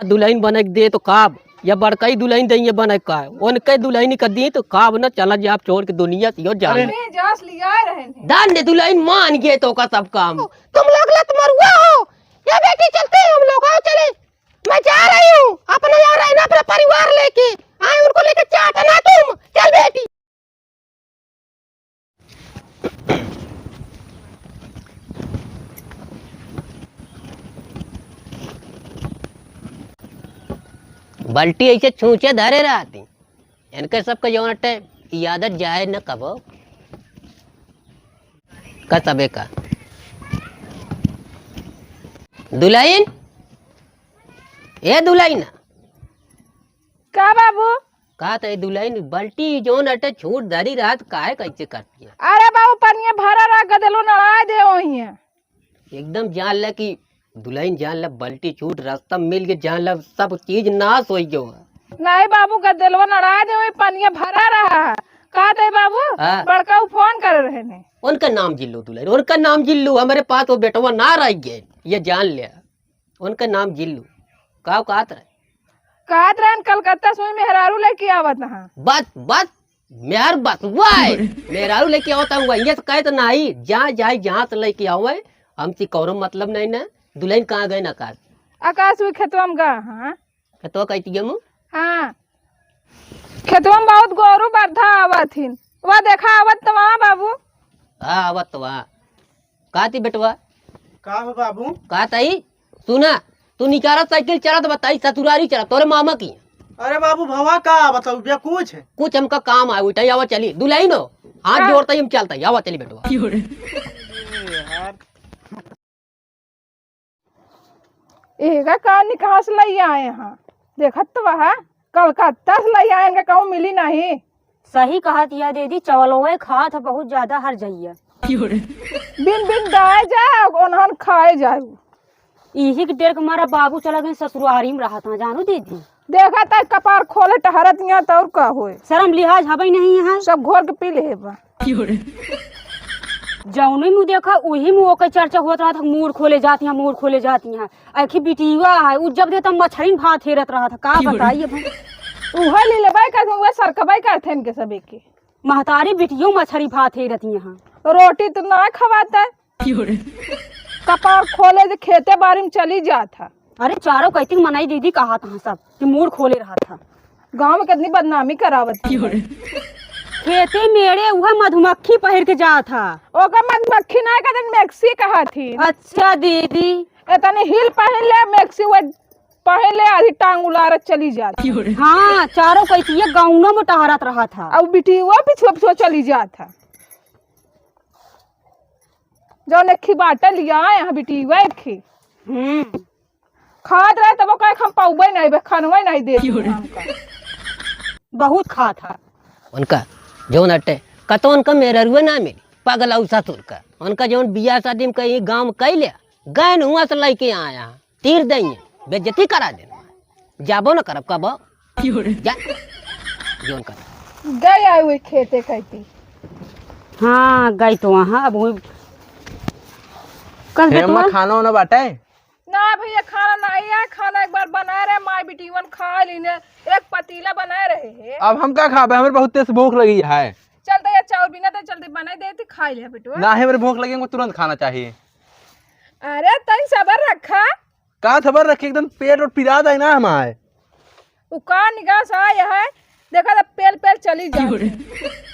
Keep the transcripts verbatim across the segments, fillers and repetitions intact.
दुलहिन बने के दे तो काब, या बड़कई दुलहिन दइये बने का, उनके दुलहिन का दी तो काब न, चला जाब छोड़ के दुनिया से यो जान। अरे। ले जास लिया रहे हैं। दान दे दुलहिन मान गए तो का सब काम। तुम लोग लत मरुआ हो। या बेटी चलते हैं हम लोग, आओ चले। मैं जा रही हूँ, अपना यहाँ रहना, अपना परिवार लेके। आए उनको लेके चाटना तुम। चल बेटी। बाल्टी ऐसे छूचे धरे रहती। इनके सबके जौन अटे, ई आदत जाए न कबो। का सबे का। दुलहिन, ए दुलहिन। का बाबू? का त ए दुलहिन, बाल्टी जौन अटे छूट धरी रहत, काहे कैसे करती है? अरे बाबू, पनिया भरा रहा, गदेलो नड़ाए दे वहीं है। एकदम जान ले कि दुलहिन जान ले, बाल्टी छूट रास्ता में मिल के जान ले, सब चीज नाश होइ गयो है। नहीं बाबू, गदेलवा नड़ाए दे, वही पनिया भरा रहा है। का दे बाबू? हाँ। बड़का उ फोन कर रहे ने। उनका नाम जिल्लू दुलहिन, उनका नाम जिल्लू, हमारे पास वो बेटवा ना रह गए, ये जान ले। उनका नाम जिल्लू। का कहत रहे? कहत रहन कलकत्ता से मेहरारू लेके आवत हा। बस, बस, मेहर बसुआ है। मेहरारू लेके आवत हा, वहीं से कहे तो नहीं, जा, जाए, जहाँ से लेके आवे, हमसे कौनो मतलब नहीं ना। दुलहिन कहाँ गए ना आकाश? आकाश वो खेतवा में गा, हाँ। खेतवा कहती है मुँह? हाँ। खेतवा में बहुत गोरू बरधा आवत हिन। वह देखा आवत तो वहाँ बाबू। हाँ, आवत तो वहाँ। का थी बेटवा? का हो बाबू? का ताई? सुना, तू निकाला साइकिल चला तो बताई, ससुरारी चला, तोरे मामा की। अरे बाबू, भवा का बताऊ बे कुछ? कुछ हमका काम आए, उठा आवा चली, दुलहिन हो, हाथ हाँ। जोड़ता ही हम चलता ही, आवा चली बेटवा। ए यार। एगा का निकास लई आए हैं, देखत तो वह कलकत्ता से लई आए, इनका कहूँ मिली नहीं। सही कहत या दीदी, चवलवे खात ह बहुत ज्यादा हर जइया। बिन बिन दाए जाए, ओनहन खाए जाए। इही के डेर के मारा बाबू चला गए ससुरारी में रहत हैं, जानू दीदी। देखा त कपार खोले टहरत यहाँ त और का होए। शर्म लिहाज हबई नहीं यहाँ। सब घोर के पी ले बा। जौने मुँह देखा उही मुँह ओकर चर्चा होत रहत है, मूड़ खोले जाती हैं, मूड़ खोले जाती हैं। आखिर बिटिया है, उ जब देखता मछरी भात हेरत रहत है, का बताई अब हम। उहे ले लेबै करथें, उहे सरकबै करथें इनके सबे के। महतारी बिटियो मछरी भात हेरत यहाँ। रोटी तो ना खवाता है। कपार खोले जे खेते बारी में चली जात है। अरे चारों कहती मनाई दीदी कहत हैं सब कि मूड़ खोले रहत है। गाँव में कितनी बदनामी करावत है। खेते मेड़े उहे मधुमक्खी पहिर के जात है। ओका मधुमक्खी ना कहत, मैक्सी कहत ही। अच्छा दीदी। ए तनी हील पहिन ले, मैक्सी वो पहिन ले, आधी टांग उलारत चली जात है। हाँ, चारों कहती ये गाउनो में टहरत रहत है। अब बिटिया पिछुआ पिछुआ चली जात है। जौन एक खी बाटे लिया यहाँ बिटिया एक खी। हम्म। खात रहे तब कहे हम पौबे नहीं बे, खनवे नहीं दे हमका। बहुत खात है। उनका जौन अटे, कतो उनका मेहररुए ना मिली, पगला उ ससुर का। उनका जौन बियाह शादी में कहीं गाँव में कई लिया, गैन हुआ से लेके आया, तीर दइये, बेइज्जती करा देना। जाबो न करब, कबो। जा, जौन कर। गए आए हुए खेते कहती। हाँ, गई तो वहाँ, अब वो कल हे अम्मा, बेटवा। खाना वाना बाटे? ना भैया, खाना ना आया, खाना एक बार बनाए रहे, माई बिटिवन खा लीने, एक पतीला बनाए रहे है। अब हम का खाबे, हमें बहुत तेज भूख लगी है। चलते या चाउर बिना तो चलते बनाए देती, खा लिया बेटवा। ना है, मेरे भूख लगे, हमको तुरंत खाना चाहिए। अरे तनी सबर रखा। का सबर रखे, एकदम पेट और पिरा जाए ना हमारे। उ का निगाह से आए है, देखा त पेल पेल चली जाए।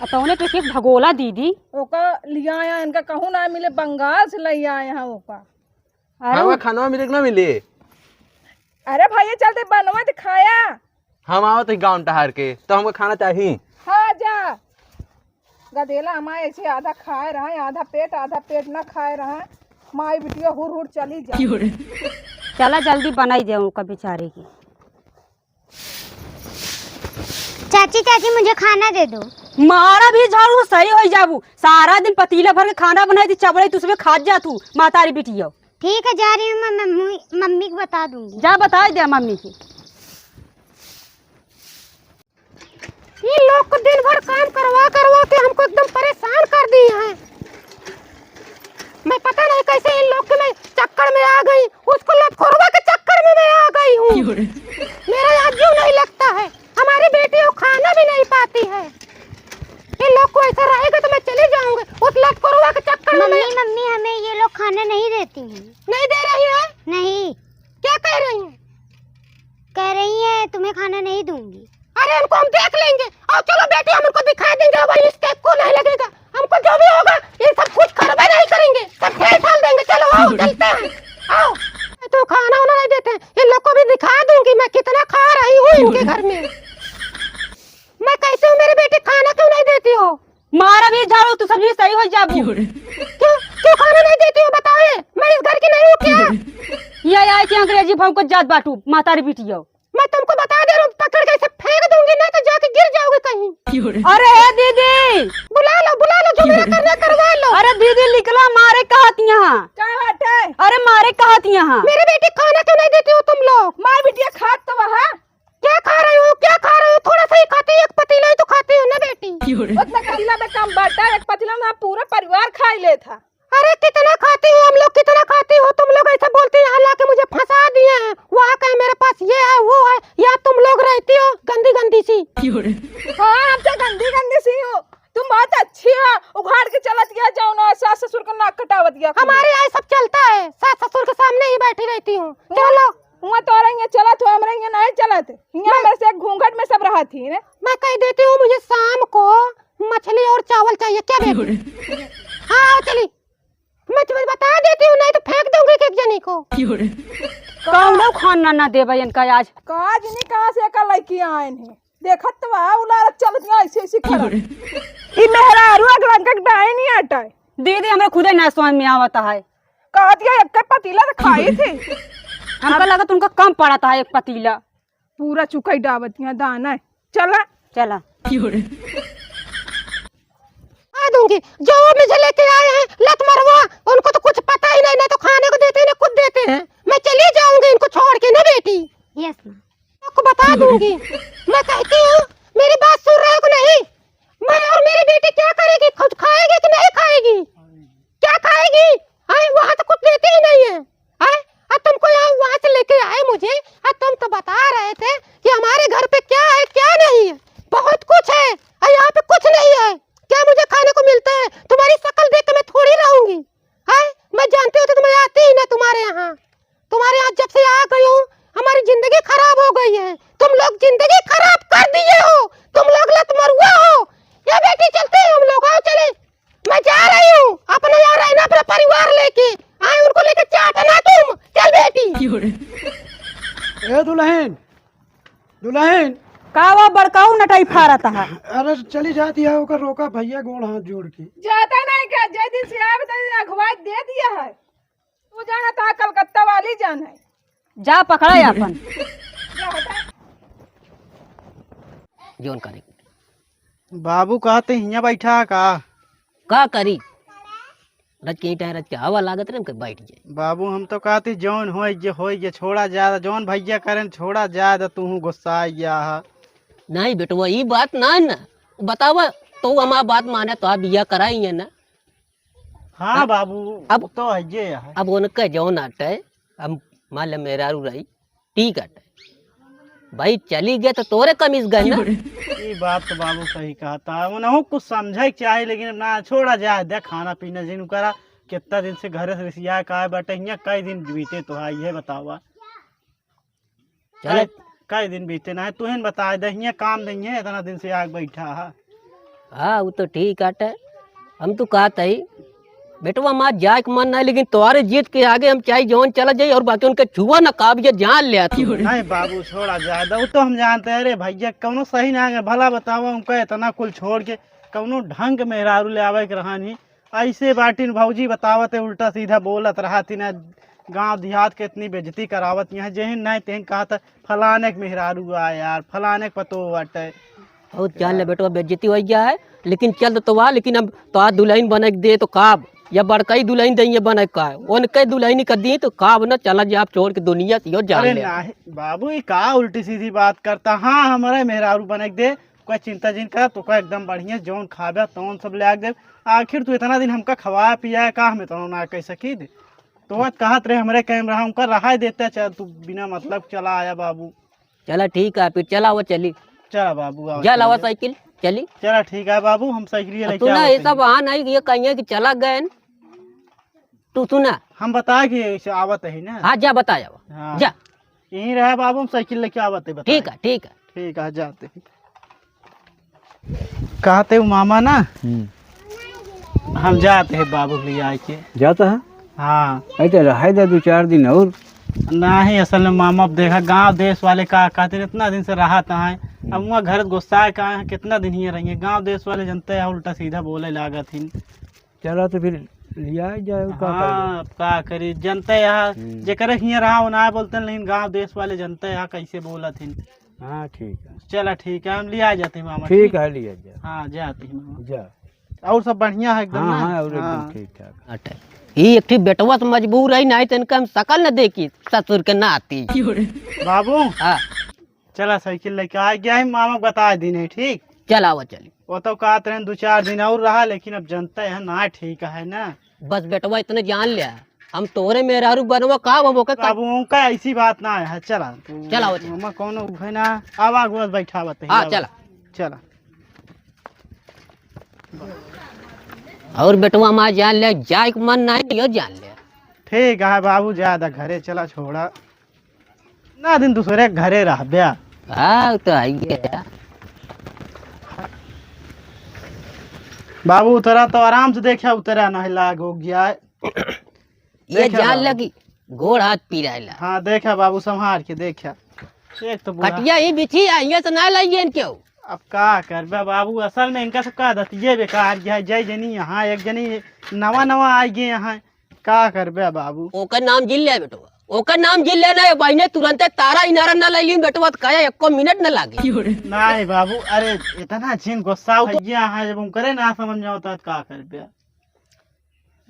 आ तौने पे के भगोला दीदी। ओका लिया आया, इनका कहूँ ना मिले, बंगाल से ले आए हैं ओका। अरे हमें उ- खानवा मिले कि ना मिले? अरे भैया चलते बनवा त खाया। हम आवत ही गाँव टहार के, तो हमको खाना चाहिए। हाँ जा। गदेला हमारे ऐसे आधा खाए रहा, आधा पेट, आधा पेट ना खाए रहा। माई बिटिया हुर हुर चली जा। चला जल्दी बनाई दे उनका बेचारे की। चाची, चाची, मुझे खाना दे दो। मारा भी झाड़ू सही हो जाबू। सारा दिन पतीला भर के खाना बनाई थी, चबड़े तू सुबह खात जा तू, मातारी बिटिया। ठीक है, जा रही हूँ मैं, मम्मी, मम्मी को बता दूंगी। जा बताई दे मम्मी की। ये लोग को दिन भर काम करवा करवा के हमको एकदम परेशान कर दिए हैं। मैं पता नहीं कैसे इन लोग के मैं चक्कर में आ गई। उसको लतखोरवा के चक्कर चक्कर में मैं आ गई हूँ। मेरा यहाँ जीव नहीं लगता है। हमारी बेटी वो खाना भी नहीं पाती है। इन लोग को ऐसा रहेगा तो मैं चली जाऊंगी उस लतकुरुआ के चक्कर में। मम्मी, मम्मी, हमें ये लोग खाना नहीं देती हैं। नहीं दे रही है? नहीं। क्या कह रही है? कह रही है तुम्हें खाना नहीं दूंगी। अरे, उनको हम देख लेंगे। आओ चलो बेटी, हम उनको दिखा देंगे, अब इसके को नहीं लगेगा। हमको जो भी होगा, ये सब कुछ करबे नहीं करेंगे, सब खेल ठाल देंगे। चलो आओ, चलते हैं, आओ। तो खाना वाना नहीं देते, इन लोग को भी दिखा दूंगी मैं कितना खा रही हूँ इनके घर में। मैं कहती हूँ मेरी बेटी खाना क्यों नहीं देती हो? मारा भी झाड़ू, तू सब्जी सही हो जाबू। क्यों, क्यों खाना नहीं देती हो बताओ, ये मैं इस घर की नहीं हूँ क्या? ये आए थे अंग्रेजी भौंकत जात बाटू, मातारी बिटिया। मैं तुमको बता दे रहा हूँ, पकड़ के ऐसे फेंक दूंगी ना तो जाके गिर जाओगे कहीं। अरे ए दीदी, बुला लो, बुला लो, जो मेरा करना करवा लो। अरे दीदी निकला, मारे कहत यहाँ। क्या बात है? अरे मारे कहत यहाँ। मेरी बेटी खाना क्यों नहीं देती हो तुम लोग? मार बिटिया खात तो वहाँ। क्या खा रही हो, क्या खा रही हो? थोड़ा सा ही खाती हो, एक पतीला ही तो खाती हो ना बेटी। उतना पतीला में कम बाटा, एक पतीला में पूरा परिवार खाई लेत है। अरे कितना खाती हो, हम लोग कितना खाती हो, तुम लोग ऐसे बोलती हो, यहाँ लाके मुझे फंसा दिए हैं, वहाँ कहीं मेरे पास ये है, वो है, यहाँ तुम लोग रहती हो गंदी गंदी सी। हाँ, हम तो गंदी गंदी सी हो, तुम बहुत अच्छी हो, उघार के चलत गया जाओ ना, सास ससुर का नाक कटावत गया। हमारे यहाँ सब चलता है, सास ससुर के सामने ही बैठी रहती हूँ। चलो। हुआ तो रही है चलत हो, हमरे यहाँ नहीं चलत। यहाँ मैं मेरे से एक घूंघट में सब रहत ही ने। मैं कह देती हूँ, मुझे शाम को मछली और चावल चाहिए, क्या बेटी? हाँ, चली। मैं तुम्हें बता देती हूँ, नहीं तो फेंक दूंगी एक एक जनी को। कौनो खाना ना देबे इनका आज। का जनी कहाँ से एका लइकी आए हैं? देखत तो बा, उलारत चलत यहाँ ऐसे ऐसे खड़ा। ई मेहरारू अगलंका के डाइन ही आटा है। दीदी, हमरा खुदे ना समझ में आवत है। कहत ये एक पतीला तो खाई थी। हमका लगत उनका कम पड़त है एक पतीला। पूरा चुकाई डावत यहाँ दाना है। चला। चला। आ दूंगी। जो वो मुझे लेके आए हैं, लत मरवा, उनको तो कुछ पता ही नहीं, ना तो खाने को देते हैं, ना कुछ देते हैं। मैं चली जाऊंगी इनको छोड़ के ना बेटी। यस माँ। आपको बता दूंगी। मैं कहती हूँ, मेरी बात सुन रहे हो कि नहीं? मैं और मेरी बेटी क्या करेगी? खुद खाएगी कि नहीं खाएगी? क्या खाएगी? आए, वहाँ तो कुछ देते ही नहीं है। आए, और तुमको यहाँ वहाँ से लेके आए मुझे, और तुम तो बता रहे थे कि हमारे घर पे क्या है, क्या नहीं है, बहुत कुछ है, और यहाँ पे कुछ नहीं है। क्या मुझे खाने को मिलता है? तुम्हारी शक्ल देख के मैं थोड़ी रहूंगी। आए, मैं जानती होती तो मैं आती ही ना तुम्हारे यहाँ। तुम्हारे यहाँ जब से आ गई हूँ, हमारी जिंदगी खराब हो गई है। तुम लोग जिंदगी खराब कर दिए हो, तुम लोग लत मरुआ हो। ये बेटी, चलते हैं हम लोग, आओ चले। मैं जा रही हूँ अपने यहाँ रहना, अपना परिवार लेके। आए, उनको लेके चाटना तुम। चल बेटी। ए दुल्हन, दुल्हन। का वो बड़काऊ नटाई फारत है? अरे चली जाती है, ओकर रोका भैया, गोड़ हाथ जोड़ के। जाता नहीं क्या? जय दिन से आवे, तय दिन अखबार दे दिया है। तू जाना था कलकत्ता वाली जाना है। जा पकड़ा है अपन। जा हटा। जौन करे। बाबू कहते हियाँ बैठा है का? का करी? रज के ईंटा है, रज के हवा लागत रहे, हमके बैठ जाए। बाबू, हम तो कहते जौन होई जे होई जे, छोड़ा जाए, जौन भैया करें छोड़ा जाए, तो तू गुस्सा आ गया है। नहीं बेटवा, ई बात ना है ना। बतावा, तो हमार बात माने तो आप बिया कराई है ना? हाँ हाँ? बाबू, अब, वो तो है ये है। अब उनके जौन आटे, अब मान ले मेहरारू रही, ठीक आटे। भाई चली गए तो तोरे कमीज गए ना। ये बात तो बाबू सही कहा था, उन्हों कुछ समझे के चाहे, लेकिन अब ना छोड़ा जाए दे, खाना पीना जिन करा। कितना दिन से घरे से रिसिया का बाटे, हियाँ कई दिन बीते तो है, ये बतावा। चलो। कई, कई दिन बीते ना है, तुहिन बता दे, हियाँ काम नहीं है, इतना दिन से आग बैठा है। हाँ, वो तो ठीक आटे। हम तो कहत हई, बेटवा, हमार जाए के मन ना है, लेकिन तोहरे जिद के आगे हम चाहे जौन चला जाई और बाकी उनके छुआ ना, काब ये जान ले आती। नहीं बाबू, छोड़ा जाए दो, वो तो हम जानते हैं। अरे भैया, कौनो सही ना है, भला बतावा, उनका इतना कुल छोड़ के कौनो ढंग मेहरारू ले आवे के रहा नहीं। ऐसे बाटिन भौजी बतावत है, उल्टा सीधा बोलत रहत ही ना, गाँव देहात के इतनी बेइज्जती करावत यहाँ, जेहन नहीं तेहन कहत है, फलाने के मेहरारू आ यार, फलाने के पतो बाटे। बहुत जान ले बेटवा, बेइज्जती हो गया है, लेकिन चल तो, तो आ, लेकिन अब तो आ दुल्हन बने के दे तो काब, या बड़कई दुल्हन दे ये बने का है, उनके दुल्हन का दी तो काब न चला जाए, आप छोड़ के दुनिया से यो जान अरे ले। नहीं बाबू, ये का उल्टी सीधी बात करता? हाँ, हमारे मेहरारू बने के दे, कोई चिंता जिन कर, तो कोई एकदम बढ़िया जौन खाबे तौन सब ले आ के दे। आखिर तू इतना दिन हमका खवाया पिया है, का हम इतना ना कह सकी दे? तो वो कहत रहे हमरे कैमरा, हमका रहाई देते, चल तू बिना मतलब चला आया बाबू। चला ठीक है, फिर चला वो चली। चला बाबू, आओ जा लावा चलिए। साइकिल, चली। चला ठीक है बाबू, हम साइकिल अब लेके तू ना आवत ये हई। सब वहाँ नहीं, ये कहिए कि चला गए न। तू सुना। हम बता के ऐसे आवत है ना। हाँ, जा बता जाओ। हाँ। जा। यहीं रहा बाबू, हम साइकिल लेके आवत है, बता। ठीक है, ठीक है। ठीक है, जाते हैं। कहते हो मामा ना, हम्म। हम जाते हैं बाबू ले आए के। जाता है? हाँ। अरे तो रहे दे दो चार दिन और। नहीं, असल में मामा, अब देखा, गांव देश वाले का कहते हैं, इतना दिन से रहा था है। अब हम्म। वहाँ घर गुस्सा है, कहाँ है, कितना दिन ही रहेंगे? गांव देश वाले जनते हैं, उल्टा सीधा बोले लागत ही। चला तो फिर लिया जाए, का हाँ, करबे? अब का करी, जनते यहाँ हम्म। जेकरे हियाँ रहा, वो ना बोलते, लेकिन गांव देश वाले जनते यहाँ कैसे बोलत हिन। हाँ, ठीक है। चला, ठीक है, हम लिया जाते हैं मामा, ठीक ठीक? है, लिया जा। हाँ, जाते हैं मामा। जा। और सब बढ़िया है एकदम हाँ, ना? हाँ, और एकदम हाँ। ठीक ठाक। अटे। ई एक ठी बेटवा से मजबूर है, नहीं तो इनका हम शकल न देखी, ससुर के नाती। बाबू। हाँ। चला, साइकिल लेके आ गया है, मामा बता दिन है, ठीक? चल, आवा, चली। वो तो कहत रहे दो चार दिन और रहा, लेकिन अब जनता है ना, ठीक है ना। बस बेटवा, इतने जान लिया, हम तोरे मेहरारू बनवा का, हम ओके का अब उनका ऐसी बात ना है, चला। चला, आवा, चली। मामा कौन है ना, आवा, आवा, बैठा बताइए, हाँ, आवा। चला। चला। और बेटवा, माँ जान ले, जाए के मन नहीं, यो जान ले। ठीक है बाबू, ज्यादा घरे चला, छोड़ा। ना दिन दूसरे के घरे रहबे। हाँ, वो तो है ही है। बाबू, उतरा तो आराम से देखा, उतरा नहीं लाग हो गया है। ये देखा जान बाबू। ले कि गोड़ हाथ पिराइला। हाँ, देखा बाबू, संभाल के देखा। एक तो बूढ़ा। कटिया ही बिछी है, ये तो ना लाइए इनके हो। अब का करबे बाबू, असल में इनका सबका आदतिये बेकार है। जय जनी यहाँ, एक जनी नवा नवा आई गए यहाँ। का करबे बाबू? ओकर नाम जिन ले बेटवा, ओकर नाम जिन ले ना, बहिने तुरंते तारा इनारा ना ले ली बेटवा, त कहे एको मिनट ना लागे। नहीं बाबू, अरे इतना जिन गुस्सा हो गया है, जब उनकरे ना समझ में आवता त का करबे?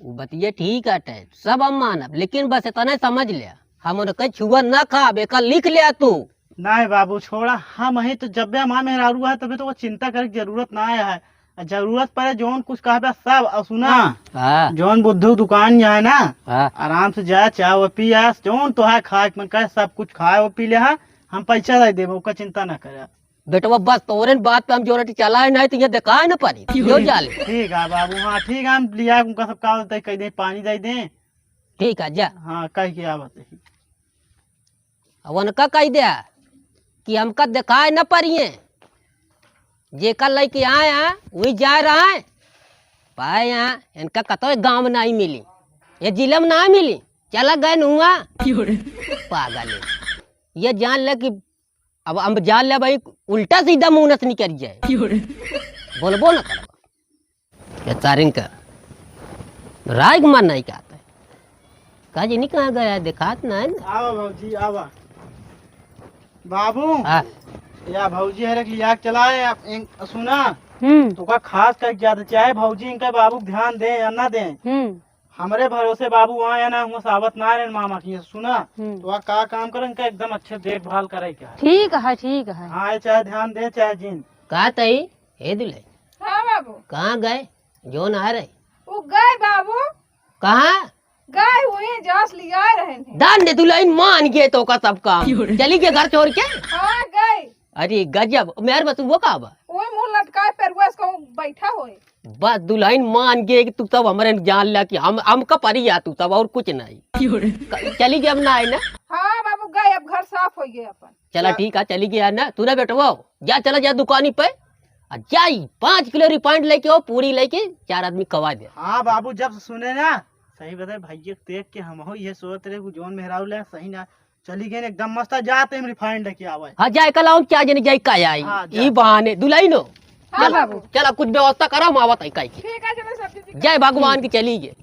उ बतिये ठीक आटे, सब हम मानब, लेकिन बस इतना समझ ले, हम उनके छुआ ना खाब, एका लिख ले तू। नहीं बाबू, छोड़ा, हम ही तो, जब भी हमार मेहरारू है, तभी तो वो चिंता करे की जरूरत ना है। आ जरूरत पड़े, जौन कुछ कहबे सब, और सुना, हाँ। जौन बुद्धू दुकान जाए ना, हाँ। आराम से जाए, चाय वो पी आस, जौन तोहार खाए के मन करे, सब कुछ खाए वो पी ले, हाँ, हम पैसा दे देबे, ओकर चिंता ना करे। बेटवा, बस तोरे बात पे हम जोरटी चलाए, नहीं तो ये देखाए न पारी। जो जाले। ठीक है बाबू, हाँ, ठीक है, हम लिया उनका सब का बोलते, कह दे, पानी दे दे। ठीक है, जा। हाँ, कह के आवत है। अब उनका कह दे कि हमका देखाए न परिए, जेकर लइके आए हैं, वही जा रहा है। पाए यहाँ, इनका कतो गाँव में नहीं मिली, ये जिले में नहीं मिली, चला गए नुआ। पागल है। ये जान ले कि अब हम जान ले भाई, उल्टा सीधा मुंह से निकल जाए। बोलबो न करबा। ये तारिन का राय के मन नहीं कहता है। का जी नहीं कहाँ गया, देखात ना है ना। आवा भौजी, आवा। बाबू, हाँ। या भौजी हरे के लिया के चला है, आप इन-, सुना, हम्म। तो का खास कर ज्यादा चाहे भौजी इनका बाबू के ध्यान दे या ना दे, हम्म। हमरे भरोसे बाबू आए ना, हुआ सावत ना रहे मामा की, सुना, हम्म। तो का काम करन का एकदम अच्छे देखभाल करे के है। ठीक है, ठीक है। हाँ, ये चाहे ध्यान दे, चाहे जिन। का तई, हे दुल्हन? हाँ बाबू। कहाँ गए? जो ना रहे? वो गए बाबू। कहाँ? गए हुए जस लिया रहे हैं। दान दे दुल्हन मान गए तो का सब काम। क्यों रे? चली गए घर छोड़ के? हाँ, गए। अरे गजब, मेहर बस वो का बा? ओए मुंह लटकाए पेरुआ से कहूँ बैठा होए। बस दुल्हन मान गए कि तू सब हमरे जान ला कि हम, हमका परी आ तू सब और कुछ नहीं। क्यों रे? क-, चली गए अब ना आए ना? हाँ बाबू गए, अब घर साफ हो गए अपन। चला जा। ठीक है, चली गया ना, तू ना बेटवा, जा चला जा दुकानी पे, आ जाई पाँच किलो refined लेके आओ, पूरी लेके चार आदमी खवा दे। हाँ बाबू, जब से सुने ना, सही बताए भैया देख के हम हो ये सोच रहे कि जौन मेहरारू ले सही ना, चली गए एकदम मस्त, जाते हम refined लेके आवे। हाँ, जाए कल आऊँ, क्या जने जाए का आई। हाँ, जा। ई बहाने, दुल्हन हो। हाँ चला, बाबू। चला, कुछ व्यवस्था करा, हम आवत है काहे के। ठीक है, चलो सब्जी जी जय भगवान की चली गए।